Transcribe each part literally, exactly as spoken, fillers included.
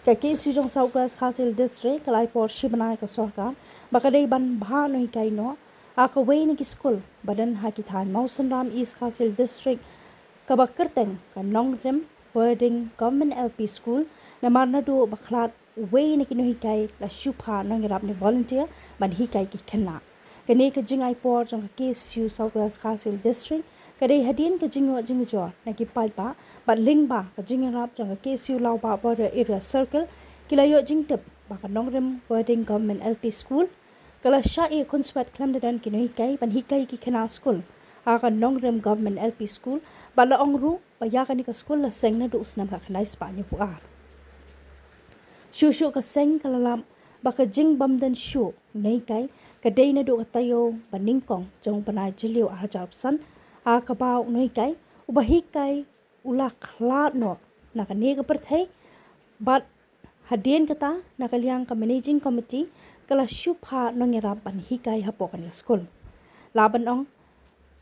Ka KSU jong South West Khasi Hills District ka la ai por shi bnai ha ka sorkar ba ka dei ban bha nonghikai noh ha kawei na ki skul ba don ha ki thaiñ Mawsynram, East Khasi Hills District, kaba kyrteng ka Nongrim Wording Government L P School, namar naduh ba khlad uwei na ki nonghikai la shu phah nongïarap ne volunteer ban hikai ki khynnah. Kane ka jingai por jong ka KSU South West Khasi Hills District ka dei hadien ka jingïoh jingujor na ki paidbah bad lyngba ka jingïarap jong ka KSU Lawbah Border Area Circle ki la ïoh jingtip ba ka Nongrim Wording Government L P School ka la shah ïa khunswet khlem da don ki nonghikai ban hikai ki khynnah skul ha ka Nongrim Government L P School, bad la ong ruh ba ïa kane ka skul la seng naduh u snem khatkhyndai spah hynñiewphew ar. Shuh shuh ka seng ka la lap ba ka jingbym don shuh nonghikai ka dei naduh ka taïew ba nyngkong jong u bnai Jylliew arhajar arphew san, ha kaba u nonghikai uba hikai u la khlad noh na kane ka pyrthei, bad hadien kata na ka liang ka Managing Committee ka la shu phah nongïarap ban hikai hapoh kane ka skul. Lah ban ong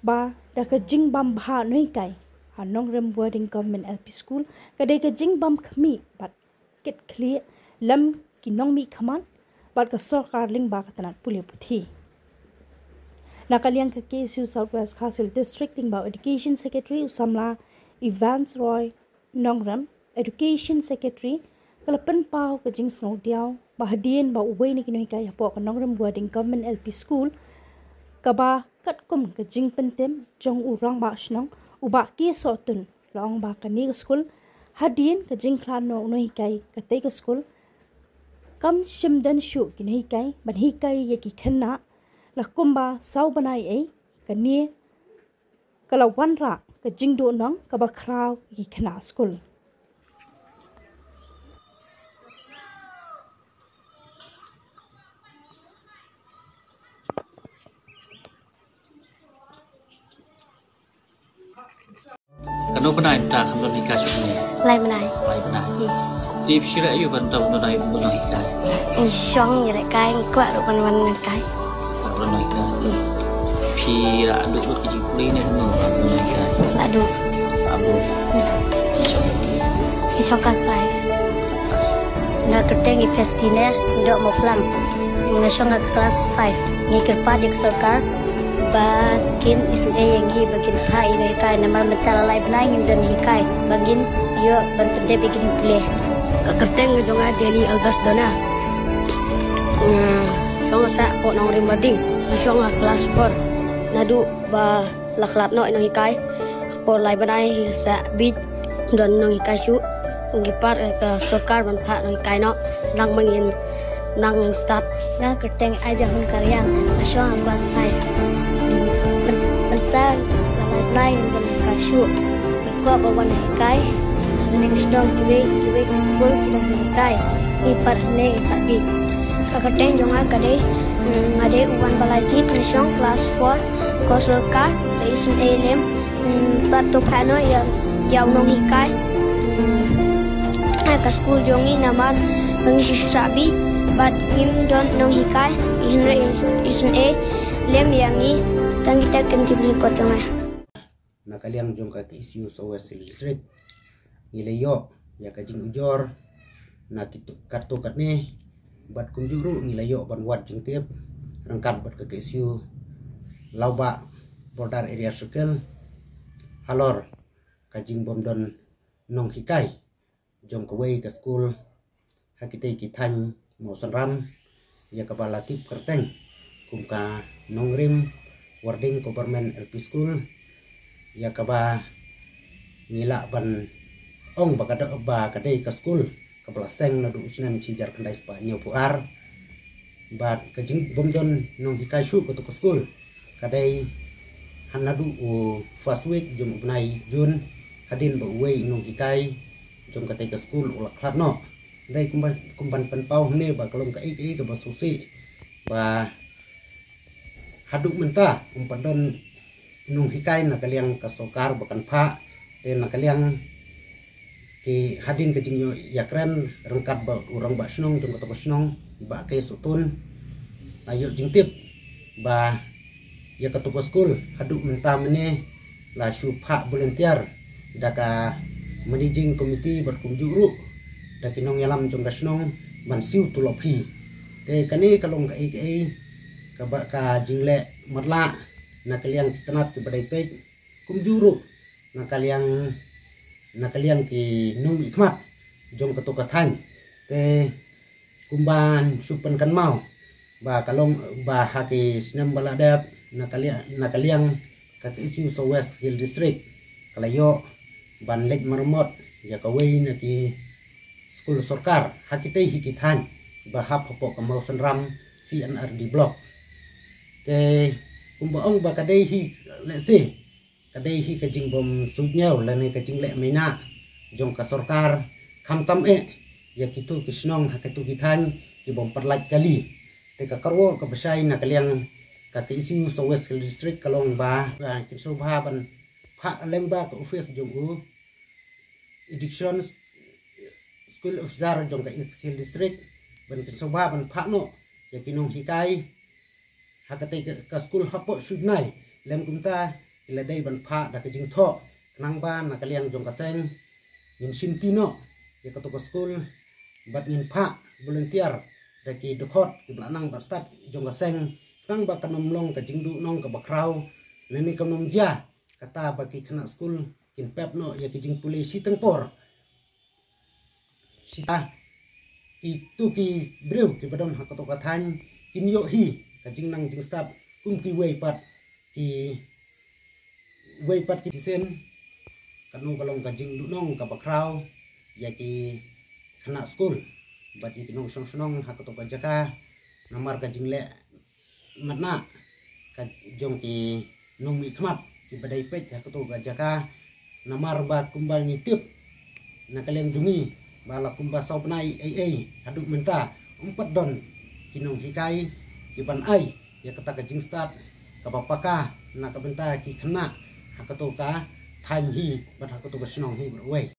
ba da ka jingbym bha nonghikai ha Nongrim Wording Government L P School ka dei ka jingbym khmih bad kit khlieh lem ki nongmihkhmat bad ka sorkar lyngba ka tnat pule puthi. Na ka liang ka KSU South West Khasi Hills District lyngba u Education Secretary u samla Evans Roy Nongrim, Education Secretary, ka la pynpaw ka jingsngewdiaw ba hadien ba uwei na ki nonghikai hapoh ka Nongrim Wording Government L P School, kaba katkum ka jingpyntip jong u rangbah shnong u Bah K Sohtun, la ong ba kane ka skul hadien ka jingkhlad noh u nonghikai katei ka skul kam shym don shuh ki nonghikai ban hikai ïa ki khynnah, la kumba saw bnai ei kane ka la wanrah ka jingduhnong kaba khraw ïa ki khynnah skul. Katno bnai mynta kham don hikai shuh ne? Lai bnai. Lai bnai. Hmm. Te phi shu leh aïu ban tau ban don hikai? Ngi shong ngi lehkai, ngi kwah ruh ban wan hikai. Kwah ban hikai. Hmm. Phi la duh lut ka jingpule ne kumno ban hikai? La duh. La duh. Hmm. Ngi shong klas five. Nga kyrteng i Festina Doh Moplam. Nga shong ha klas five. Ngi kyrpad ïa ka sorkar ba kin isynei ïa ngi ba kin phah ïa ngi hikai, namar mynta la lai bnai ngim don hikai ba ngin ïoh ban pyndep ïa ki jingpule. Ka kyrteng jong nga Danny Albert Dona. Nga shong sha hapoh Nongrim Wording. Nga shong ha klas four. Naduh ba la khlad noh i nonghikai, por lai bnai sa bit don nonghikai shuh. Ngi kyrpad ïa ka sorkar ban phah nonghikai noh, nang ba ngin nang stad. Nga kyrteng Aibianghun Kariang, nga shong ha klas five. Myn-, mynta la lai bnai ngim don hikai shuh. Ngi kwah ban wan hikai. Ngi sdang kiwei kiwei ki skul ki don hikai. Ngi pat hangne ngi sa bit. Ka kyrteng jong nga ka dei, mm, nga dei u Wan Balaji, nga shong klas four, ka sorkar ka isynei lem, mm, bad to phah noh ïa, ïa u nonghikai. Mm, ha ka skul jong ngi namar ba ngi shu sah bit bad ngim don nonghikai, hynrei isynei lem ïa ngi. Tang kita ki kyntien lyngkot jong nga. Na ka liang jong ka KSU South West Hills District, ngi la ïoh ïa ka jingujor na kitu-, katto katne, bad kumjuh ruh ngi la ïoh ban wad jingtip ryngkat bad ka KSU Lawbah Border Area Circle halor ka jingbym don nonghikai jong kawei ka skul ha kitei ki thaiñ Mawsynram, ïa kaba la tip kyrteng kum ka Nongrim Wording Government L P School, ïa kaba ngi lah ban ong ba ka da-, ba ka dei ka skul kaba la seng naduh u snem shi hajar khyndai spah hynñiewphew ar. Bad ka jingbym don nonghikai shuh kato ka skul ka dei ha naduh u first week jong u bnai June, hadien ba uwei u nonghikai jong katei ka skul u la khlad noh. Dei kumba, kumban pynpaw hangne ba ka long kaei kaei kaba sngewsih ba haduh mynta um pat don nonghikai na ka liang ka sorkar ba kan phah, te na ka liang ki hadien ka jingïoh ïakren ryngkat bad u rangbah shnong jong kato ka shnong, i Bah K Sohtun, la ïoh jingtip ba ïa kato ka skul haduh mynta mynne la shu phah volunteer da ka managing committee bad kumjuh ruh da ki nongïalam jong ka shnong ban siew tulop hi. Te kane ka long kaei kaei kaba ka jingleh matlah na ka liang ki tnat kiba dei peit, kumjuh ruh na ka liang, na ka liang ki nongmihkhmat jong kato ka thaiñ. Te kumban shu pynkynmaw ba ka long ba ha ki snem ba la dep na ka liang, na ka liang ka KSU South West Khasi Hills District ka la ïoh ban leit maramot ïa kawei na ki skul sorkar ha kitei hi ki thaiñ ba hap hapoh ka Mawsynram C&RD Block. Te kumba ong ba ka dei hi lehse ka dei hi ka jingbym suidñiew lane ka jingleh maïnah jong ka sorkar, khamtam eh ïa kito ki shnong ha kito ki thaiñ ki bym pyllait kali. Te ka kyrwoh kaba shai na ka liang ka KSU South West Khasi Hills District ka long ba, ba kin sngewbha ban phah lyngba ka office jong u Education, School Officer jong ka East Khasi Hills District ban kin sngewbha ban phah noh ïa ki nonghikai ha katei ka, ka skul hapoh shu bnai. Lym kumta ki la dei ban phah da ka jingthoh khnang ba na ka liang jong ka seng ngin shimti noh ïa kato ka skul bad ngin phah volunteer da ki dkhot kiba la nang bad stad jong ka seng khnang ba kan ym long ka jingduhnong kaba khraw lane kan ym jia kata ba ki khynnah skul kin pep noh ïa ki jingpule shiteng por. Shisha kito ki briew kiba don ha kato ka thaiñ kin ïoh hi ka jingnang jingstad kum kiwei pat, kiwei pat ki shisien. Kano ka long ka jingduhnong kaba khraw ïa ki khynnah skul bad ïa ki nongshong shnong ha kato ka jaka namar ka jingleh matlah ka jong ki nongmihkhmat kiba dei peit ha kato ka jaka. Namar ba kumba ngi tip na ka liang jong ngi ba la kumba saw bnai ei ei haduh mynta ym pat don ki nonghikai kiban ai ïa kata ka jingstad kaba paka na ka bynta ki khynnah ha kato ka thaiñ hi bad ha kato ka shnong hi bad wei.